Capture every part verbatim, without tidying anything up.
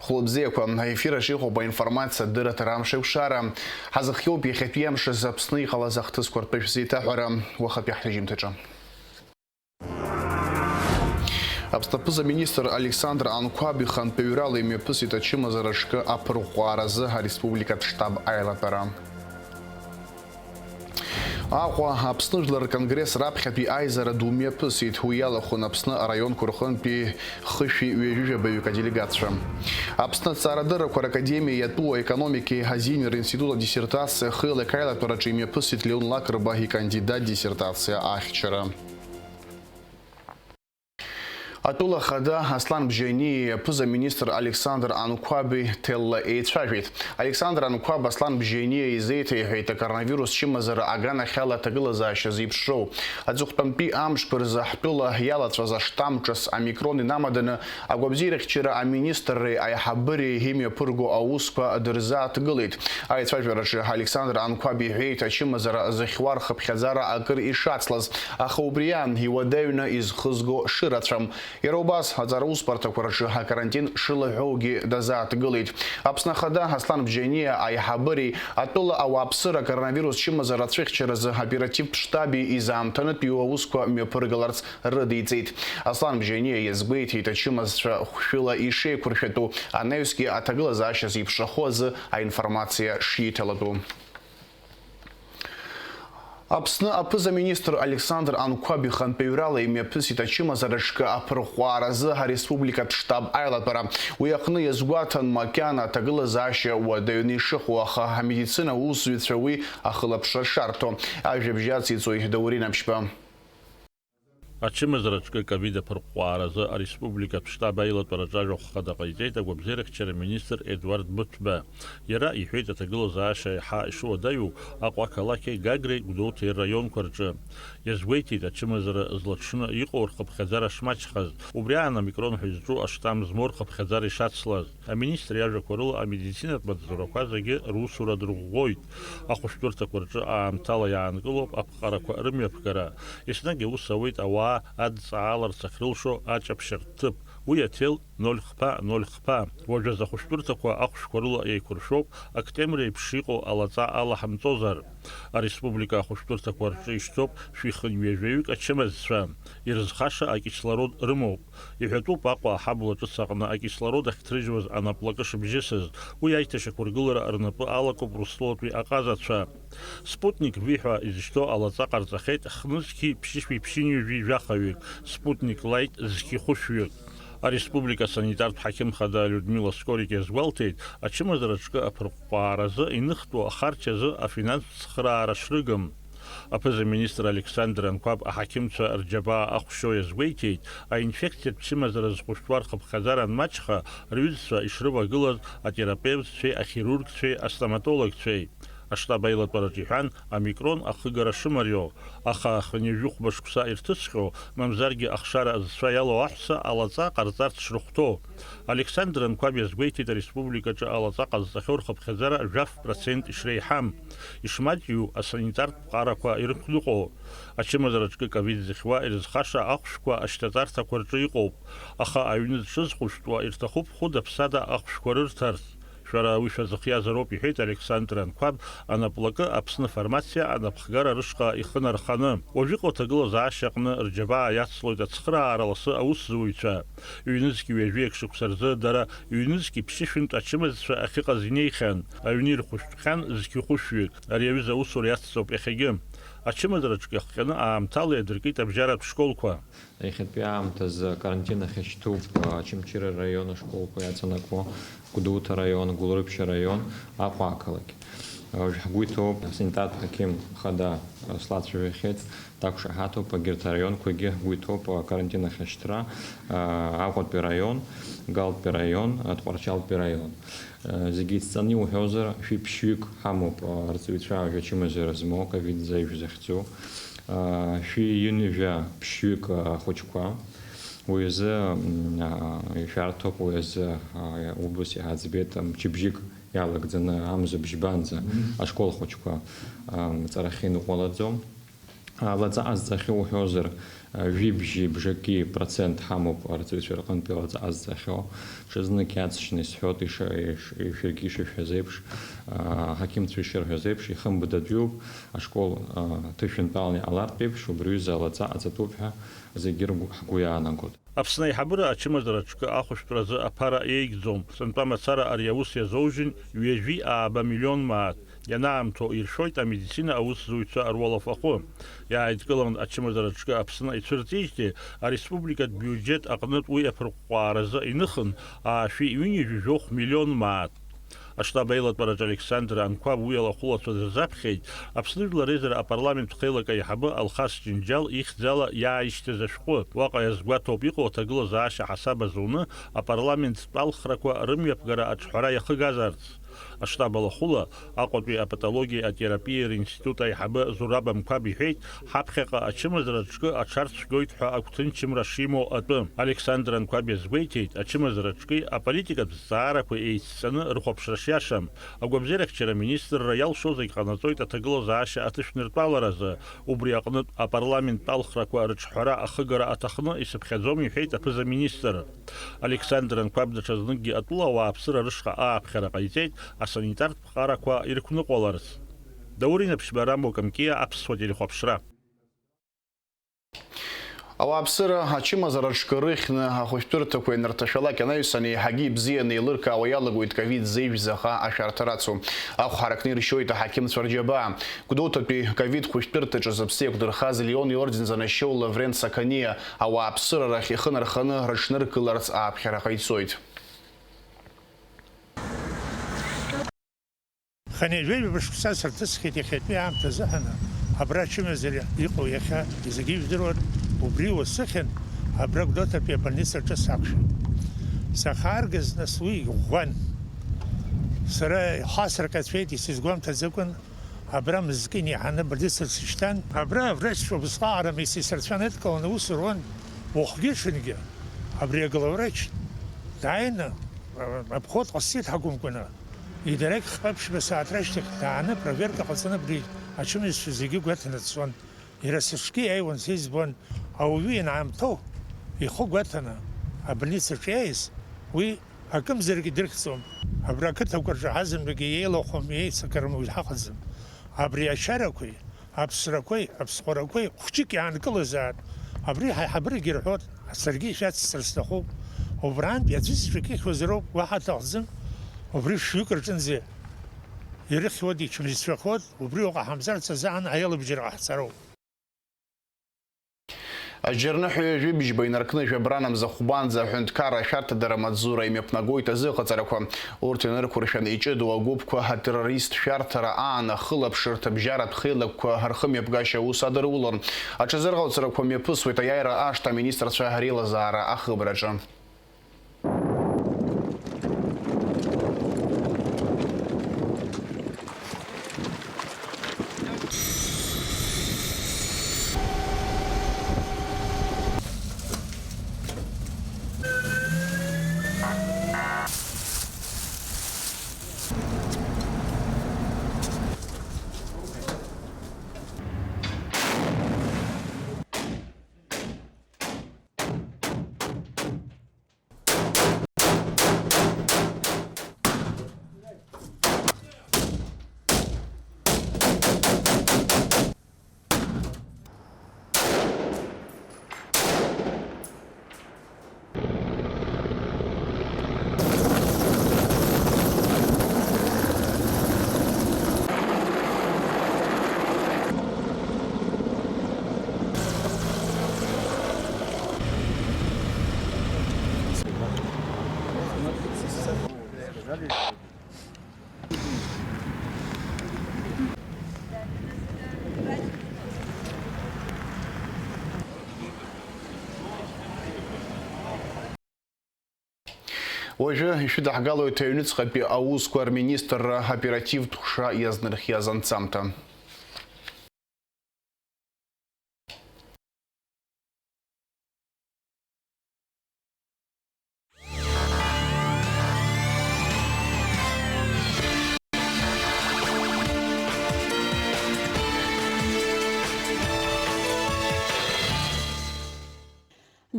Хәылбзиақәа, аефир аҿы иҟоуп аинформациатә дырраҭара Амш еиқәшара. Ҳазыхиоуп иахьатәи амш азы Аԥсны иҟалаз ахҭысқәа ртәы шәзеиҭаҳәара, уахатәи ҳҭыжьымҭаҿы. Аԥсны аԥыза-министр Александр Анқәаб ихантәаҩрала имҩаԥысит ачымазара аҿкы аԥырӷәӷәааразы ареспубликатә штаб аилатәара. Аҟәа, Аԥсны Жәлар Рконгресс раԥхьатәи аизара ду мҩаԥысит. Уи иалахәын Аԥсны араионқәа рҟынтәи хышәи ҩажәи жәабаҩык аделегатцәа. Аԥсны Аҭҵаарадыррақәа Ракадемиа иатәу аекономикеи азинеи ринститут адиссертациа хеилак аилатәараҿы имҩаԥысит Леон Лакрба икандидат диссертациа ахьчара. Атәыла ахада Аслан Бжьаниеи аԥыза-министр Александр Анқәаби ҭелла еицәажәеит. Александр Анқәаб Аслан Бжьаниа изеиҭеиҳәеит, акоронавирус чымазара аганахьала аҭагылазаашьа зеиԥшроу. Аҵыхәтәантәи амшқәа рзы ҳтәыла иалаҵәаз аштамм ҿыц омикрон инамаданы агәабзиарахьчара аминистрреи аиҳабыреи имҩаԥырго аусқәа дырзааҭгылеит. Аицәажәараҿы Александр Анқәаб иҳәеит, ачымазара зыхьуа рхыԥхьаӡара акыр ишацлаз, аха убри аан иуадаҩны изхызго шырацәам. Иара убас, аҵара усбарҭақәа рҿы акарантин шылаҳәоугьы дазааҭгылеит. Аԥсны Ахада Аслан Бжьаниа аиҳабыреи атәыла ауааԥсыра акоронавирус чымазара ацәыхьчаразы оперативтә штаби изаамҭанытәиу аусқәа мҩаԥыргаларц рыдиҵеит. Аслан Бжьаниа иазгәеиҭеит, ачымазцәа хәшәыла ишеиқәыршәатәу, анаҩсгьы аҭагылазаашьа зеиԥшрахо азы аинформациа шиҭалатәу. Аԥсны аԥыза-министр Александр Анқәаб ихантәаҩрала имҩаԥысит ачымазара аҿкы аԥырӷәӷәааразы ареспубликатә штаб аилатәара. Уи аҟны иазгәаҭан макьана аҭагылазаашьа уадаҩны ишыҟоу, аха амедицина аусзуҩцәа уи ахылаԥшра шарҭо. Ажәабжь ациҵоит Даур Инаԥшьба. Ачымазара аҿкы ковид аԥырҟәҟәааразы ареспубликатә штаб аилатәараҿы ажәахә хада ҟаиҵеит агәабзиарахьчара министр Едуард Мыҭәба. Иара иҳәеит, аҭагылазаашьа еиҳа ишуадаҩу Аҟәа ақалақьи Гагреи Гәдоуҭеи рраионқәа рҿы. Иазгәеиҭеит, ачымазара злаҽны иҟоу рхыԥхьаӡара шмаҷхаз, убри аан омикрон ҳәа изҿу аштамм змоу рхыԥхьаӡара ишацлаз. Аминистр иажәақәа рыла, амедицинатә маҵзурақәа зегьы русура дырӷәӷәоит. Ахәышәтәырҭақәа рҿы аамҭала иаанкылоуп аԥҟарақәа рымҩаԥгара. Еснагь аус ауеит ауаа адҵааларц ахьрылшо аҷаԥшьартә ҭыԥ. Уи аҭел ноль хԥа, ноль хԥа. Уажәазы ахәышәтәырҭақәа ахәшәқәа рыла еиқәыршәоуп, актемр еиԥш иҟоу алаҵа алаҳамҵозар. Ареспублика ахәышәтәырҭақәа рҿы ишьҭоуп шәи хынҩажәаҩык ачымазцәа. Ирызхаша акислород рымоуп. Иҳәатәуп Аҟәа аҳабла ҿыц аҟны акислород ахьҭрыжьуаз анаплакы шыбжьысыз. Уи аиҭашьақәыргылара рнапы алакуп Урыстәылатәи аҟазацәа. Спутник V ҳәа изышьҭоу алаҵа ҟарҵахьеит хнызқьи ԥшьышәи ԥшьынҩажәи жәахаҩык, Спутник Лайт зқьи хәышәҩык. Ареспублика асанитартә ҳақьым хада Людмила Скорик иазгәалҭеит, ачымазара аҿкы аԥырҟәҟәааразы иныхтәу ахарџь азы афинанстә цхыраара шрыгым. Аԥыза-министр Александр Анқәаб аҳақьымцәа рџьабаа ахәшьо иазгәеиҭеит, аинфекциатә чымазара зхәышәтәуа рхыԥхьаӡара анмаҷха, рҩызцәа ишрывагылаз атерапевтцәеи ахирургцәеи астоматологцәеи. Аштаб аилатәараҿы иҳәан, омикрон ахыгара шымариоу, аха хынҩажәи хәба шықәса ирҭысхьоу, мамзаргьы ахшара зцәа иалоу аҳәса алаҵа ҟарҵарц шрыхәҭоу. Александр Анқәаб иазгәеиҭеит, ареспубликаҿы алаҵа ҟазҵахьоу рхыԥхьаӡара жәаф процент ишреиҳам, ишмаҷҩу асанитартә ԥҟарақәа ирықәныҟәо. Ачымазара аҿкы ковид зыхьуа ирызхаша ахәшәқәа ашьҭаҵарҭақәа рҿы иҟоуп, аха аҩны зҽызхәышәтәуа ирҭахуп хәыда-ԥсада ахәшәқәа рырҭарц. Шәара уи шәазыхиазароуп, иҳәеит Александр Анқәаб, анаплакы Аԥсны афармациа анапхгара рышҟа ихы нарханы. Уажәыҟоу аҭагылазаашьа аҟны рџьабаа иацлоит ацхыраара ласы аусзуҩцәа. Ҩнызқь ҩажәи акы шықәса рзы дара ҩнызқь ԥшьышәынтә ачымазцәа ахьыҟаз инеихьан, аҩны ирхәышәтәхьан зқьи хәышәҩык. Ари аҩыза аусура иацҵоуп иахьагьы. Ачымазара аҿгьы ахҟьаны аамҭала иадыркит абжьаратә школқәа. Иахьатәи аамҭазы акарантин ахь ишьҭоуп Очамчыра араион ашколқәа иаҵанакуа, Гәдоуҭа араион, Гәылрыԥшь араион, Аҟәа ақалақь. Уажә ҳгәы иҭоуп, асанитартә ҳақьым хада слацәажәахьеит, дақәшаҳаҭуп, егьырҭ араионқәагьы ҳгәы иҭоуп акарантин ахь ашьҭра, Аҟәатәи араион, Галтәи араион, Тҟәарчалтәи араион. Зегьы еицҵаны иуҳәозар, шәи ԥшьҩык ҳамоуп, арҵаҩцәа, уажәы ачымазара змоу, ковид заҩ захьӡу. Шәи ҩынҩажәа ԥшьҩык ахәыҷқәа. Уи азы, м, а, ишәарҭоуп, уи азы, а, убас иҳаӡбеит, мчыбжьык иалагӡаны амза бжьбанӡа ашкол ахәыҷқәа, а, ҵарахь иныҟәалаӡом. Алаҵа ҟазҵахьоу уҳәозар, жәибжьи бжаки процент ҳамоуп арҵаҩцәа рҟынтәи алаҵа ҟазҵахьоу. Ҽазнык иаҵшьны исҳәоит, иша-, иш-, шәаргьы ишышәҳәаз еиԥш, аҳақьымцәа ишырҳәаз еиԥш, ихымбдатәиуп, ашкол, а, ҭышәынтәаланы иҟалартә еиԥш, убри аҩыза алаҵа ҟаҵатәуп ҳәа зегьы ргәы, ҳгәы иаанагоит. Аԥсны аиҳабыра ачымазара аҿкы ахәышәтәразы аԥара еигӡом. Сынтәа мацара ари аус иазоужьын ҩажәи ааба миллион мааҭ. Ианаамҭоу иршәоит амедицина аусзуҩцәа руалафахәы. Иааидкылан ачымазара аҿкы Аԥсны ицәырҵижьҭеи ареспубликатә биуџьет аҟнытә уи аԥырҟәҟәааразы иныхын аашәи ҩынҩажәи жәохә миллион мааҭ. Аштаб аилатәараҿы Александр Анқәаб уи алахәылацәа дырзаԥхьеит Аԥсны Жәлар реизара апарламент хеилак аиҳабы Алхас Џьынџьал ихьӡала иааишьҭыз ашәҟәы. Уаҟа иазгәаҭоуп иҟоу аҭагылазаашьа ҳасаб азуны апарламенттә алхрақәа рымҩаԥгара аҿҳәара иахыгазарц. Аштаб алахәыла Аҟәатәи апатологиеи атерапиеи ринститут аиҳабы Зураб Анқәаб иҳәеит, ҳаԥхьаҟа ачымазара аҿкы аҽарцәгьоит ҳәа агәҭынчымра шимоу атәы. Александр Анқәаб иазгәеиҭеит, ачымазара аҿкеи аполитикатә зҵаарақәеи еицҵаны рхәаԥшра шиашам. Агәабзиарахьчара аминистрра иалшо зегь ҟанаҵоит аҭагылазаашьа аҭышәныртәаларазы, убри аҟнытә апарламенттә алхрақәа рыҿҳәара ахыгара аҭахны исыԥхьаӡом, иҳәеит аԥыза-министр. Александр Анқәаб даҽазныкгьы атәыла ауааԥсыра рышҟа ааԥхьара ҟаиҵеит, асанитартә ԥҟарақәа ирықәныҟәаларц. Даур Инаԥшьба, Рамбо Камкиа, Аԥсуа телехәаԥшра. Ауааԥсыра ачымазара аҿкы рыхьны ахәышәтәырҭақәа ианырҭашәалак ианаҩсан, еиҳагьы ибзианы еилыркаауа иалагоит ковид зеижә заҟа ашәарҭа рацу. Ахә ҳаракны иршьоит аҳақьымцәа рџьабаа. Гәдоуҭатәи ковид хәышәтәырҭаҿы зыԥсы еиқәдырхаз Леон иорден занашьоу Лаврент Сақаниа ауааԥсыра рахь ихы нарханы рыҽныркыларц ааԥхьара ҟаиҵоит. Хынҩажәаҩба шықәса сырҭысхьеит иахьатәи аамҭа азыҳәан абра ачымазара иҟоу иахьа зегьы ижәдыруан, убри уасыхьын, абра Гәдоуҭатәи абольницаҿы сақәшәеит. Сахьааргаз, нас, уи ӷәӷәан. Сара ихасырҟьацәеит, исызгәамҭаӡакәан, абра мызкы инеиҳаны абольницаҿ сышьҭан. Абра аврачцәа убасҟак ара исырцәан, идкыланы аус руан уахгьы-ҽынгьы. Абри аглавврач дааины, а, обход ҟасҵеит ҳакәымкәаны. Идараки хԥа-ԥшьба сааҭ рашьҭахь дааны, проверка ҟаҵаны, абри ачымазцәа зегьы гәаҭаны дцон. Иара сыҽгьы иааиуан, са избон, ауаҩы ианаамҭоу ихы гәаҭаны абольницаҿ иааиз, уи акымзарак идырхьӡом. Абра ақыҭақәа рҿы ҳазынтәыгьы еилахәым, еицакырым уаҩ ҳаҟаӡам. Абри ачарақәеи, аԥсрақәеи, аԥсҟарақәеи хәҷык иаанкылазаап. Абри ҳаиҳабырагьы ирҳәоит, саргьы ишәацсҵар сҭахуп. Убраантәи аӡәы заҵәык ихьуазароуп, уаҳа аҭахӡам. Убри шәҩык рҿынӡа ирыхьуеит, ичмазцәахоит, убри уҟаҳамҵарц азыҳәан аилабжьара ҟаҳҵароуп. Аџьарныҳәаҩы жәибжьба инаркны жәабранамза хәбанӡа аҳәынҭқарра ашәарҭадара амаҵзура имҩаԥнагоит азыҟаҵарақәа. Урҭ инырқәыршәаны иҷыдоу агәыԥқәа атеррорист шәарҭара аан ахылаԥшырҭа бжьаратә хеилакқәа рхымҩаԥгашьа аус адырулон. Аҽазырҟауҵарақәа мҩаԥысуеит аиааира ашҭа аминистрцәа реилазаара ахыбраҿы. Уажәы ишәыдаҳгалоит аҩныҵҟатәи аусқәа рминистрра аоперативтә ҟәша иазнархиаз анҵамҭа.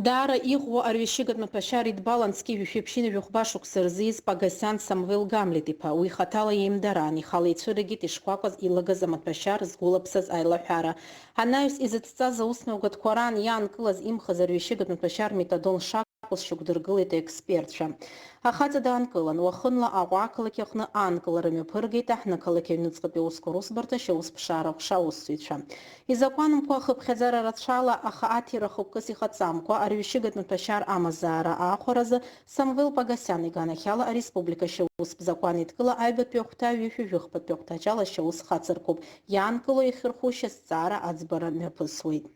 Даара иӷәӷәоу арҩашьыгатә маҭәашьар идбалан зқьи жәшәи ԥшьынҩажәи хәба шықәса рзы ииз Погосиан Самвел Гамлет-иԥа. Уи хаҭала иеимдараан, ихала ицәырыгеит ишкәакәаз илагаз амаҭәашьар згәылаԥсаз аилаҳәара. Анаҩс изыцҵаз аусмҩаԥгатәқәа раан иаанкылаз имхыз арҩашьыгатә маҭәашьар метадон шакәыз шьақәдыргылеит аекспертцәа. Ахаҵа даанкылан, уахынла Аҟәа ақалақь аҟны аанкылара мҩаԥыргеит аҳҭнықалақь аҩныҵҟатәи аусқәа русбарҭа ашьаусԥшаара аҟәша аусзуҩцәа. Изакәанымкәа хыԥхьаӡара рацәала, аха аҭира хықәкыс ихаҵамкәа, арҩашьыгатә маҭәашьар амазаара аахәаразы Самвел Погосиан иганахьала ареспублика ашьаус закәан еидкыла аҩбатәи ахәҭа ҩышәи жәыхԥатәи ахәҭаҷ ала ашьаус хацыркуп, иаанкылоу иахьырхушьа зҵаара аӡбара мҩаԥысуеит.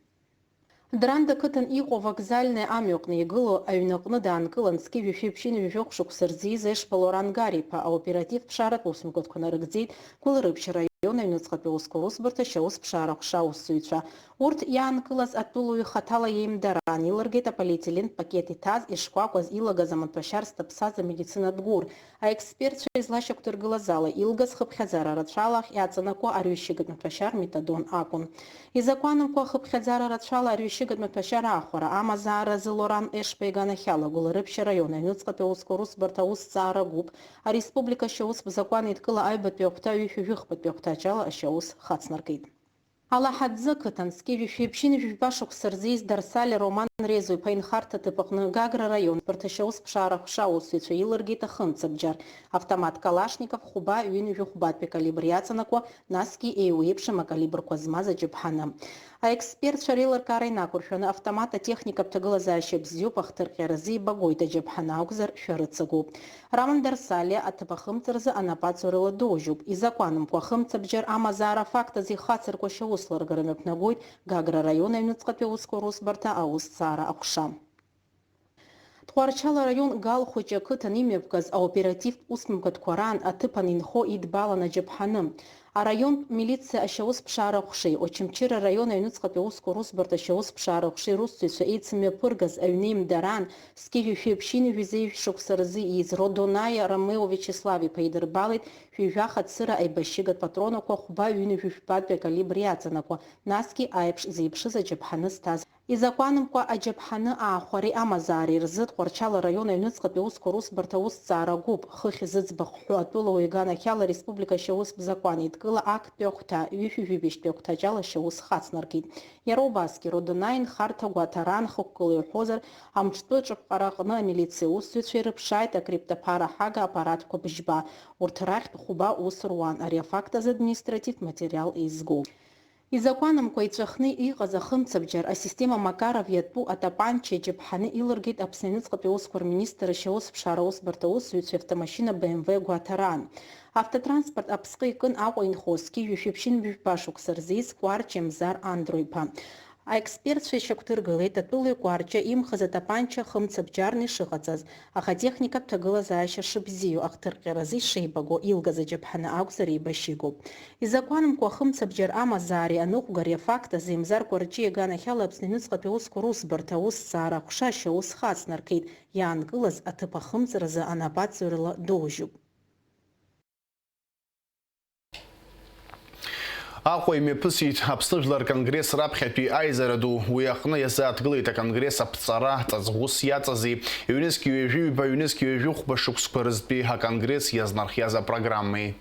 Дранда қыҭан иҟоу Вокзальное амҩаҟны игылоу аҩнаҟны даанкылан зқьи жәшәи ԥшьынҩажәи жәохә шықәса рзы ииз Ешба Лоран Гари-иԥа. Аоператив ԥшааратә усмҩаԥгатәқәа нарыгӡеит Гәылрыԥшь араион аҩныҵҟатәи аусқәа русбарҭа ашьаусԥшаара аҟәша аусзуҩцәа. Урҭ иаанкылаз атәылауаҩ хаҭала иеимдараан илыргеит аполиетилен пакет иҭаз, ишкәакәаз илагаз амаҭәашьар зҭаԥсаз амедицинатә гәыр. Аекспертцәа излашьақәдыргылаз ала, илгаз хыԥхьаӡара рацәала ахь иаҵанакуа арҩашьыгатә маҭәашьар метадон акәын. Изакәанымкәа хыԥхьаӡара рацәала арҩашьыгатә маҭәашьар аахәара амазааразы Лоран Ешба иганахьала Гәылрыԥшь араион аҩныҵҟатәи аусқәа русбарҭа аусҭҵаара гәыԥ, ареспублика ашьаус закәан еидкыла аҩбатәи ахәҭа ҩышәи жәыхԥатәи ахәҭаҷ ала ашьаус хацнаркит. Алаҳаӡы ақыҭан зқьи жәшәи ԥшьынҩажәи жәба шықәса рзы ииз Дарсалиа Роман Резо-иԥа инхарҭа аҭыԥ аҟны Гагра араион Барҭа ашьаусԥшаара аҟәша аусзуҩцәа илыргеит ахымцабџьар, автомат Калашников хәба ҩынҩажәи хәбатәи акалибр иаҵанакуа, насгьы еиуеиԥшым акалибрқәа змаз аџьаԥҳаны. Аекспертцәа реилыркаара инақәыршәаны, автомат атехникатә ҭагылазаашьа бзиоуп, ахҭырҟьаразы ибагоит, аџьаԥҳаны акәзар, шәарыцагоуп. Роман Дарсалиа аҭыԥ ахымҵразы анапаҵаҩрала доужьуп. Изакәанымкәа ахымцабџьар амазаара афакт азы ихацыркуа ашьаус ларгара мҩаԥнагоит Гагра араион аҩныҵҟатәи аусқәа русбарҭа аусҭҵаара аҟәша. Тҟәарчал араион Галхәыҷы ақыҭан имҩаԥгаз аоперативтә усмҩаԥгатәқәа раан аҭыԥан инхо идбалан аџьаԥҳаны. Араионтә милициа ашьаусԥшаара аҟәшеи Очамчыра араион аҩныҵҟатәи аусқәа русбарҭа ашьаусԥшаара аҟәшеи русзуҩцәа еицымҩаԥыргаз аҩны имдараан зқьи жәшәи ԥшьынҩажәи жәеиза шықәса рзы ииз Родонаиа Ромео Виачеслав-иԥа идырбалеит ҩажәи жәаха цыра аибашьыгатә патронақәа хәба ҩынҩажәи жәпатәи акалибр иаҵанакуа, насгьы аиԥш зеиԥшыз аџьаԥҳаны зҭаз. Изакәанымкәа аџьаԥҳаны аахәареи амазаареи рзы Тҟәарчал араион аҩныҵҟатәи аусқәа русбарҭа аусҭҵаара агәыԥ, хыхь зыӡбахә ҳәоу атәылауаҩ иганахьала ареспублика ашьаус закәан еидкыла актәи ахәҭа, ҩышәи жәибжьтәи ахәҭаҷ ала ашьаус хацнаркит. Иара убасгьы Родонаиа инхарҭа гәаҭараан хықәкыла иуҳәозар, амҿтәы ҿыԥҟараҟны амилициа аусзуҩцәа ирыԥшааит акриптоԥара ҳага аппаратқәа быжьба. Урҭ рахьтә хәба ус руан, ари афакт азы административтә материал еизгоуп. Изакәанымкәа иҵәахны иҟаз ахымцабџьар асистема Макаров иатәу атапанча иаџьаԥҳаны илыргеит Аԥсны аҩныҵҟатәи аусқәа рминистр ашьаусԥшаара аусбарҭа аусзуҩцәа автомашьына Б М В гәаҭараан. Автотранспорт аԥсҟы икын Аҟәа инхо зқьи жәшәи ԥшьынҩажәи жәба шықәса рзы ииз Кәарҷиа Мзар Андро-иԥа. Аекспертцәа ишьақәдыргылеит атәылаҩ Кәарҷиа имхыз атапанча хымцабџьарны ишыҟаҵаз, аха атехникатә ҭагылазаашьа шыбзиоу ахҭырҟьаразы ишеибаго, илгаз аџьаԥҳаны акәзар еибашьыгоуп. Изакәанымкәа ахымцабџьар амазаареи аныҟәгареи афакт азы Мзар Кәарҷиа иганахьала Аԥсны аҩныҵҟатәи аусқәа русбарҭа аусҭҵаара аҟәша ашьаус хацнаркит, иаанкылаз аҭыԥ ахымҵразы анапаҵаҩрала доужьуп. Аҟәа имҩаԥысит Аԥсны Жәлар Конгресс раԥхьатәи аизара ду. Уи аҟны иазааҭгылеит аконгресс аԥҵара, ҵаҵӷәыс иаҵази, ҩнызқь ҩажәи ҩба, ҩнызқь ҩажәи хәба шықәсқәа рзтәи аконгресс иазнархиаз апрограммеи.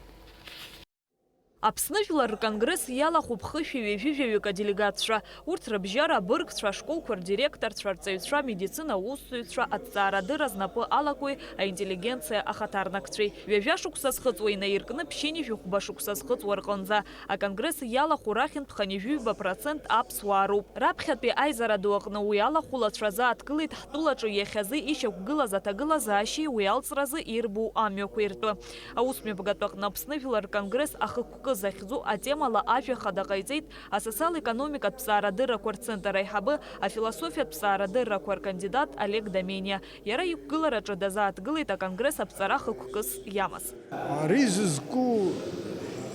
Аԥсны Жәлар Рконгресс иалахәуп хышәи ҩажәи жәаҩык аделегатцәа. Урҭ рыбжьара абыргцәа, ашколқәа рдиректорцәа, арҵаҩцәа, амедицина аусзуҩцәа, аҭҵаарадырра знапы алакуеи аинтеллигенциа ахаҭарнакцәеи. Ҩажәа шықәса зхыҵуа инаиркны ԥшьынҩажәи хәба шықәса зхыҵуа рҟынӡа. Аконгресс иалахәу рахьынтә хынҩажәи ҩба процент аԥсуаа роуп. Раԥхьатәи аизара ду аҟны уи алахәылацәа азааҭгылеит ҳтәылаҿы иахьазы ишьақәгылаз аҭагылазаашьеи уи алҵразы ирбоу амҩақәеи ртәы. Аусмҩаԥгатә аҟны Аԥсны Жәлар Рконгресс ахықәкы захьӡу атемала ажәа хада ҟаиҵеит асоциал-економикатә ҭҵаарадыррақәа рцентр аиҳабы, афилософиатә ҭҵаарадыррақәа ркандидат Олег Домениа. Иара иқәгылараҿы дазааҭгылеит аконгресс аԥҵара хықәкыс иамаз. Ари зызку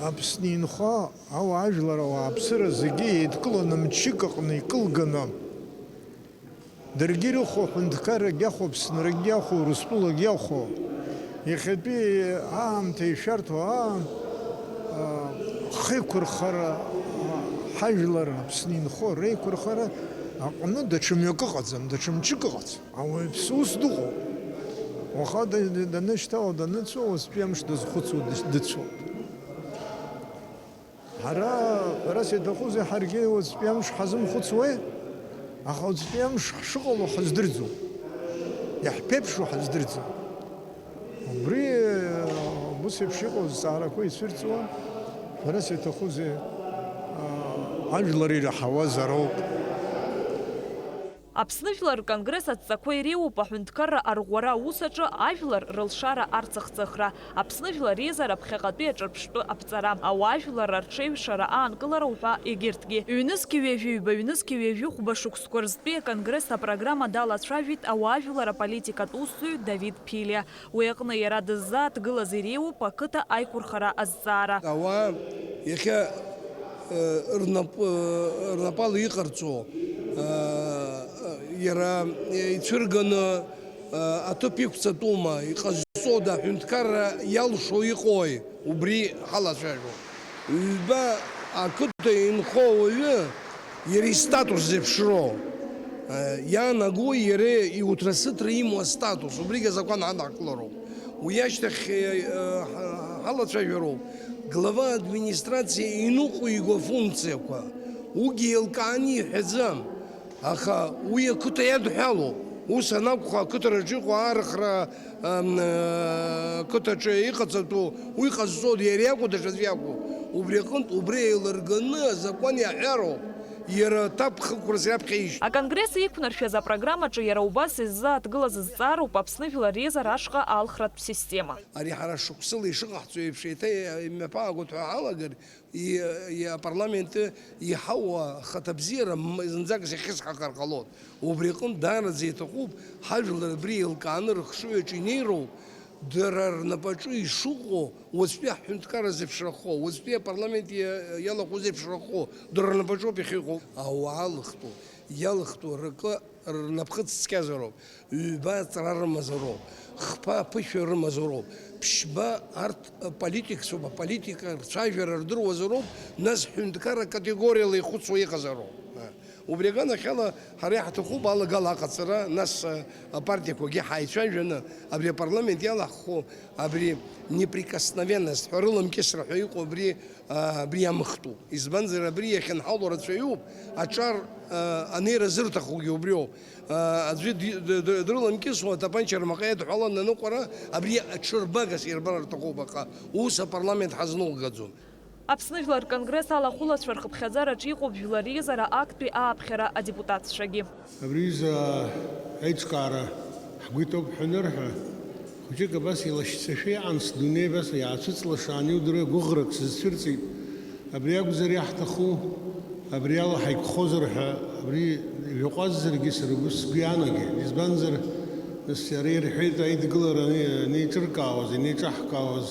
Аԥсны инхо ауаажәлар ауааԥсыра зегьы еидкыланы мчык аҟны икылганы, даргьы ирыхәо аҳәынҭқаррагь иахәо, Аԥсынрагьы иахәо, Урыстәылагь иахәо, иахьатәи аамҭа ишәарҭоу аан, а, хеиқәырхара, а, ҳажәлар Аԥсны инхо реиқәырхара Аҟны даҽа мҩак ыҟаӡам, даҽа мчык ыҟаӡам. Ауаҩԥсы ус дыҟоуп. Уаха данышьҭала даныцәоу, уаҵәтәи амш дазхәыцуа дыцәоуп. Ҳара, ҳәарас иаҭахузеи, ҳаргьы уаҵәтәи амш ҳазымхәыцуеи, аха уаҵәтәи амш ҳшыҟало ҳаздырӡом, иаҳԥеиԥшу ҳаздырӡом. Убри, ус еиԥш иҟоу азҵаарақәа ицәырҵуа, ҳәарас иаҭахузеи, ажәлар ираҳауазароуп. Аԥсны Жәлар Рконгресс адҵақәа иреиуоуп аҳәынҭқарра арӷәӷәара аус аҿы ажәлар рылшара арцыхҵыхра, Аԥсны Жәлар Реизара ԥхьаҟатәи аҿырԥштәы аԥҵара, ауаажәларра рҽеиҩшара аанкылара уҳәа егьырҭгьы. Ҩнызқьи ҩажәи ҩба, ҩнызқьи ҩажәи хәба шықәсқәа рзтәи аконгресс апрограмма далацәажәеит ауаажәлар аполитикатә усзуҩ Давид Ԥилиа. Уи аҟны иара дыззааҭгылаз иреиуоуп ақыҭа аиқәырхара азҵаара. Ауаа иахьа, э, рнап-, э, рнапала иҟарҵо, э, иара ицәырганы, э, аҭыԥ иқәҵатәума, иҟазҵода, аҳәынҭқарра иалшо иҟои, убри ҳалацәажәо. Ҩба ақыҭа инхо ауаҩы иара истатус зеиԥшроу, э, иаанаго иара иуҭрасыҭра имоу астатус, убригь азакәан ҳадҳкылароуп. Уи ашьҭахь, э, ҳа-, ҳалацәажәароуп. Глава администрациа иныҟәиго афункциақәа, уигьы еилкааны иҳәаӡам. Аха уи ақыҭа иадҳәалоуп. Ус анакәха, ақыҭараҿы иҟоу аарыхра, ам, э, ақыҭаҿы иҟаҵатәу, уи ҟазҵо иара иакәу, даҽаӡә иакәу? Убри аҟынтә, убри еилырганы азакәан иаҳәароуп, иара аҭак хықәрас иаԥхьа ишьҭоу. Аконгресс иқәнаршәаз апрограммаҿы иара убас иззааҭгылаз зҵаароуп Аԥсны Жәлар Реизара ашҟа алхратә система. Ари ҳара шықәсыла ишыҟаҳҵо еиԥш, еиҭа имҩаԥаагоит ҳәа ҳалагар, И-, и-, апарламенты иҳауа ахаҭабзиара м-, зынӡакгьы ахьысҳахар ҟалоит. Убри аҟынтә даараӡа иаҭахуп, ҳажәлар абри еилкааны рыхшыҩ аҿы инеироуп, дара рнапаҿы ишыҟоу, уаҵәтәи аҳәынҭқарра зеиԥшрахо, уаҵәтәи апарламент иа-, иалахәу зеиԥшрахо, дара рнапаҿоуп иахьыҟоу. Ауаа лыхтәу, иалыхтәу ракы рнапхыц цқьазароуп. Ҩба аҵара рымазароуп, хԥа аԥышәа рымазароуп, ԥшьба арҭ политикцәоуп, аполитика рцәажәара рдыруазароуп, нас ҳәынҭқарра категориала ихәыцуа иҟазароуп. Убри аганахьала ҳара иаҳҭахуп алагала аҟаҵара, нас апартиақәагьы ҳаицәажәаны абри апарламент иалаҳху абри неприкосновенность ҳәа, рыламкьысра ҳәа иҟоу абри, а, абри иамыхтәуп. Избанзар, абри иахьынҳало рацәаҩуп, аҿар, а, анеира зырҭахугьы убриоуп. А, аӡәы ди-, д-, д-, дрыламкьысуа, атапанча рмаҟа иадҳәалан аныҟәара, абри аҽырбага сирбар рҭахуп, аха ус апарламент ҳазныҟәгаӡом. Аԥсны Жәлар Рконгресс алахәылацәа рхыԥхьаӡараҿ иҟоуп Жәлар Реизара актәи ааԥхьара адепутатцәагьы. Абри аҩыза аиҿкаара ҳгәы иҭоуп ҳәа анырҳәа, хәыҷык абас илашьцашәа иҟан, сдунеи абас иаацәыҵлашаан иудыруа гәыӷрак сызцәырҵит. Абри акәзар иаҳҭаху, абри ала ҳаиқәхозар ҳәа, абри жәаҟәазаргьы сара убыс сгәы иаанагеит. Избанзар, нас иара ирҳәеит, аидгылара ани-, анеиҿыркаауаз, анеиҿаҳкаауаз,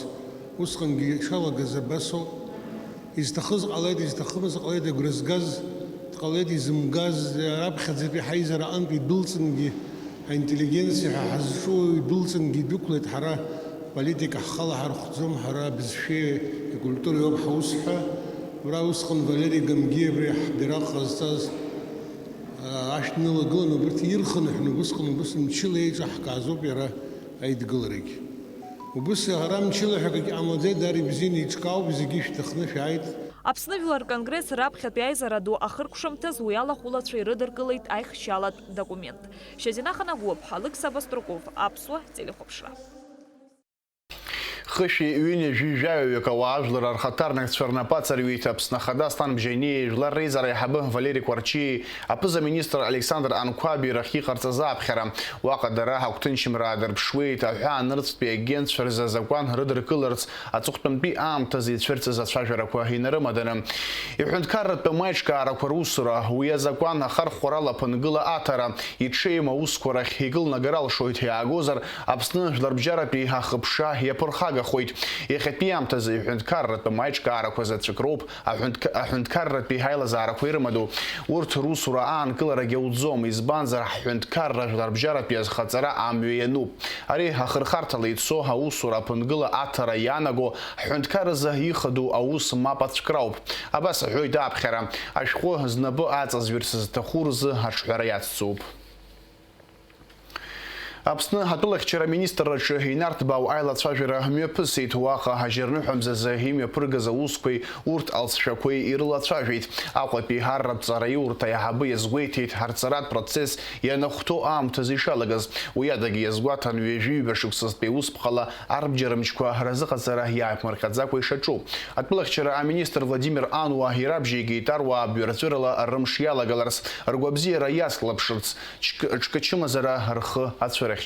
усҟангьы ишалагаз абасоуп. Изҭахыз ҟалеит, изҭахымыз ҟалеит, агәра згаз дҟалеит, изымгаз, раԥхьаӡатәи ҳаизара аҟынтә идәылҵынгьы, аинтеллигенциа ҳәа ҳазҿу идәылҵынгьы идәықәлеит, ҳара политика ҳхала ҳархәӡом, ҳара абызшәеи акультуреи ауп ҳаус ҳәа. Уара усҟан Валери Гамгиа абри ҳбираҟ ҟазҵаз, а, ашә днылагылан, убырҭ ирхынҳәны, убысҟан, убыс мчыла еиҿаҳкаазоуп иара аидгыларагь. Убыс ара мчыла ҳәа акгьы ҟамлаӡеит, даара ибзианы иҿкаауп, зегьы шәҭахны шәааит. Аԥсны Жәлар Рконгресс раԥхьатәи аизара ду ахыркәшамҭаз уи алахәылацәа ирыдыркылеит аихшьалатә документ. Шьазина Ханагәыԥҳа, Алықьса Баструков, Аԥсуа телехәаԥшра. Хышәи ҩынҩажәи жәаҩаҩык ауаажәлар рхаҭарнакцәа рнапы аҵарҩит Аԥсны Ахада Аслан Бжьаниеи жәлар реизара аиҳабы Валери Кәарчиеи аԥыза-министр Александр Анқәаби рахь иҟарҵаз аԥхьара. Уаҟа дара агәҭынчымра аадырԥшуеит, аҳәаа нырцәтәи агентцәа рзы азакәан рыдыркыларц аҵыхәтәантәи аамҭазы ицәырҵыз ацәажәарақәа инарымаданы. Иҳәынҭқарратә амаиҿкаарақәа русура, уи азакәан ахархәарала ԥынгыла аҭара, иҽеим аусқәа рахь икылнагар алшоит, иаагозар, Аԥсны жәларбжьаратәи ахыԥша иаԥырхага Хәит. Иахьатәи аамҭазы иҳәынҭқарратәым аиҿкаарақәа заҵәык роуп аҳәынҭ-, аҳәынҭқарратәи аилазаарақәа ирымадоу. Урҭ русура аанкыларагьы ауӡом, избанзар, ҳҳәынҭқарра жәларбжьаратәи азхаҵара амҩа иануп. Ари ахырхарҭала ицо аусура аԥынгыла аҭара иаанаго ҳҳәынҭқарразы ихадоу аус мап ацәкрауп. Абас аҳәоит аԥхьара, ашәҟәы знапы аҵазҩырц зҭаху рзы аҿҳәара иацҵоуп. Аԥсны атәылахьчара аминистрраҿы инарҭбаау аилацәажәара мҩаԥысит. Уаҟа ажьырныҳәа мзазы имҩаԥыргаз аусқәеи урҭ алҵшәақәеи ирылацәажәеит. Аҟәатәи арратә ҵараиурҭа аиҳабы иазгәеиҭеит, арҵаратә процесс ианахәҭоу аамҭазы ишалагаз. Уи адагьы иазгәаҭан, ҩажәи-ҩба шықәсазтәи аусԥҟала арбџьармчқәа разыҟаҵара иааиԥмырҟьаӡакәа ишаҿу. Атәылахьчара аминистр Владимир Ануа ирабжьеигеит аруаа бҩарҵәырала рымш иалагаларц, ргәабзиара иацклаԥшырц, ҿк-, ҿкы-чымазара рхы ацәырыхьчарц.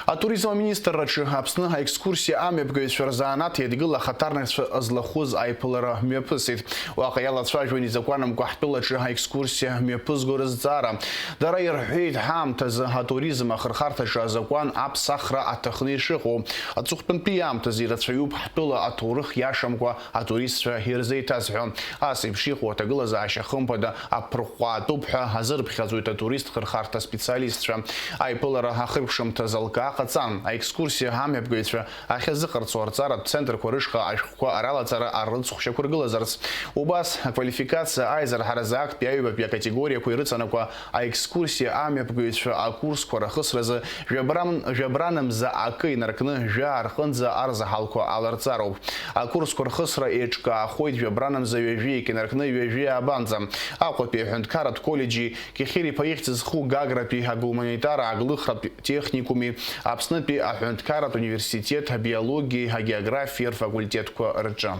Атуризм аминистрраҿы Аԥсны аекскурсиа амҩаԥгаҩцәа рзанааҭ еидгыла ахаҭарнакцәа злахәыз аиԥылара мҩаԥысит. Уаҟа иалацәажәон изакәанымкәа ҳтәылаҿы аекскурсиа мҩаԥызго рызҵаара. Дара ирҳәеит, ҳаамҭазы атуризм ахырхарҭаҿы азакәан аԥсахра аҭахны ишыҟоу. Аҵыхәтәантәи аамҭазы ирацәаҩуп ҳтәыла аҭоурых иашамкәа атуристцәа ирзеиҭазҳәо. Ас еиԥш иҟоу аҭагылазаашьа хымԥада аԥырҟәҟәаатәуп ҳәа азырԥхьаӡоит атурист хырхарҭа специалистцәа. Аиԥылара ахыркәшамҭаз алкаа ҟаҵан. Аекскурсиа амҩаԥгаҩцәа ахьазыҟарҵо арҵаратә центрқәа рышҟа ашәҟәқәа ралаҵара арыцхә шьақәыргылазарц. Убас, аквалификациа аизырҳаразы актәи аҩбатәи акатегориақәа ирыҵанакуа аекскурсиа амҩаԥгаҩцәа акурсқәа рахысразы жәабран-, жәабранамза акы инаркны жәаа рҟынӡа арзаҳалқәа аларҵароуп. Акурсқәа рхысра еиҿкаахоит жәабранамза ҩажәи инаркны ҩажәи аабанӡа. Аҟәатәи аҳәынҭқарратә коллеџьи, Кьехьыр-иԥа ихьӡ зху Гагратәи агуманитар-ааглыхратә техникуми, Аԥснытәи аҳәынҭқарратә университет абиологиеи агеографиеи рфакультетқәа рҿы.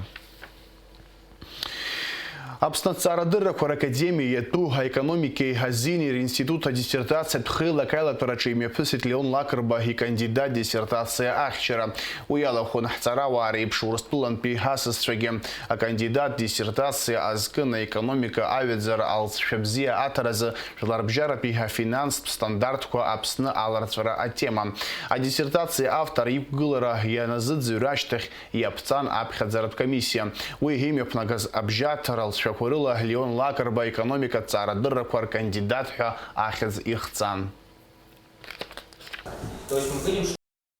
Аԥсны аҭҵаарадыррақәа ракадемиа иатәу аекономикеи азини ринститут адиссертациатә хеилак аилатәараҿы имҩаԥысит Леон Лакрба икандидат диссертациа ахьчара. Уи алахәын ҳҵарауаа реиԥш Урыстәылантәи асасцәагьы. Акандидат диссертациа азкын аекономика аҩаӡара алҵшәа бзиа аҭаразы жәларбжьаратәи афинанстә стандартқәа Аԥсны аларҵәара атема. Адиссертациа автор иқәгылара ианазыӡырҩ ашьҭахь иаԥҵан аԥхьаӡаратә комиссиа. Уи имҩаԥнагаз абжьаҭара алҵшәақәа рыла Леон Лакрба аекономикатә ҵаарадыррақәа ркандидат ҳәа ахьӡ ихҵан.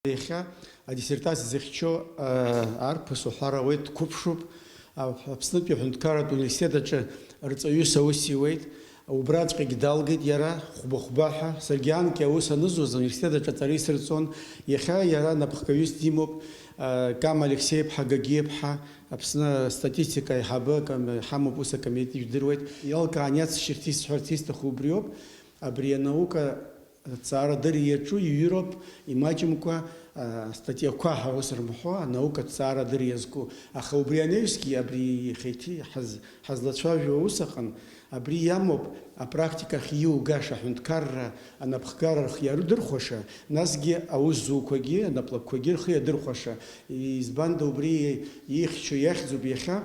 Иахьа адиссертациа зыхьчо, а, арԥыс уҳәар ауеит, дқәыԥшуп. А, Аԥснытәи аҳәынҭқарратә университет аҿы рҵаҩыс аус иуеит. Убраҵәҟьагь далгеит иара, хәба-хәба ҳәа. Саргьы анкьа аус анызуаз ауниверситет аҿы аҵара исырҵон. Иахьа иара напхгаҩыс димоуп, а, Кама Алексеи-иԥҳа Гагиа-иԥҳа, Аԥсны астатистика аиҳабы, акам-, иҳамоуп, ус акабинет ижәдыруеит. Иалкаан иацсшьырц исҳәарц исҭаху убриоуп. Абри анаука Аҭҵаарадырра иаҿу иҩыроуп, имаҷымкәа, а, астатиақәа ҳәа ус рымҳәо, анаукатә ҭҵаарадырра иазку. Аха убри анаҩсгьы, абри иахьа иҭи-, ҳаз-, ҳазлацәажәо аус аҟын, абри иамоуп апрактика ахь иугаша аҳәынҭқарра, анапхгара рхы иарыдырхәаша, насгьы аус зуқәагьы, анаплакқәагьы рхы иадырхәаша. Избанда убри ихьчо иахьӡуп иахьа.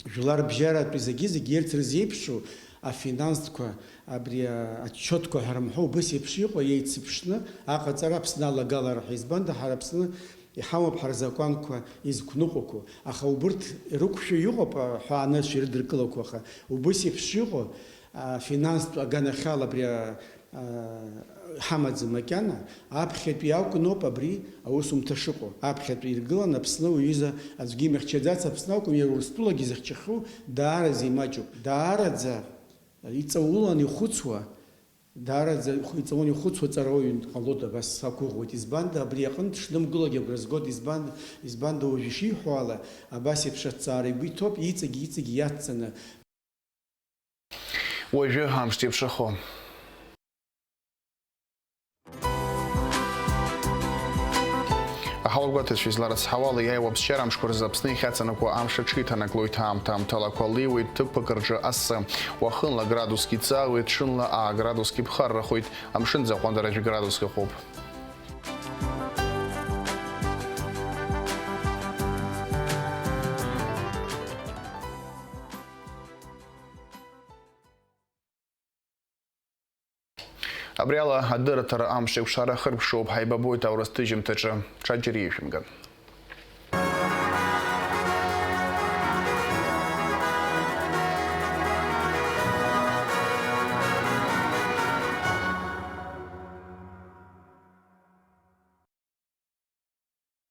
Жәларбжьаратәи зегьы-зегь ирц рзеиԥшу афинанстқәа, абри, а, отчетқәа ҳәа рымҳәо убыс еиԥш иҟоу, еицыԥшны аҟаҵара Аԥсны алагалара ҳәа. Избанда, ҳара Аԥсны иҳамоуп ҳара закәанқәа изқәныҟәақәоу, аха убырҭ рықәшәо иҟоуп, а, ҳәа анырцә ирыдыркылақәо, аха убыс еиԥш иҟоу, а, финанстә аганахьала абри, а, аа, ҳамаӡам макьана, аԥхьатәи акәноуп абри аусумҭа шыҟоу. Аԥхьатәи иргылан Аԥсны уҩыза аӡәгьы имыхьчаӡац, Аԥсны акәым, иара Урыстәылагьы зыхьчахьоу даараӡа имаҷуп. Даараӡа иҵаулан ихәыцуа, даараӡа ихә-, иҵаулан ихәыцуа ҵарауаҩ дҟалоит, абас сақәыӷәӷәоит. Избанда, абри аҟынтә шнымгылогьы агәра згоит, избан-, избанда уажә ишиҳәо ала, абас еиԥш аҭҵаара игәы иҭоуп, иҵегь-иҵегь иацҵаны. Уажәы амш еиԥшахо. Аҳауагәаҭацәа изларыцҳауала, иааиуа аԥсшьара амшқәа рзы Аԥсны иахьаҵанакуа амш аҽеиҭанаклоит, аамҭа-аамҭала ақәа леиуеит ҭыԥқәак рҿы асы. Уахынла градуск иҵаауеит, ҽынла аа градуск иԥхаррахоит, амшын аӡы аҟәандара жәа градуск ыҟоуп. Абри ала адырраҭара амш еиқәшара хыркәшоуп, ҳаибабоит аурыс ҭыжьымҭаҿы, ҽаџьара ишәымган.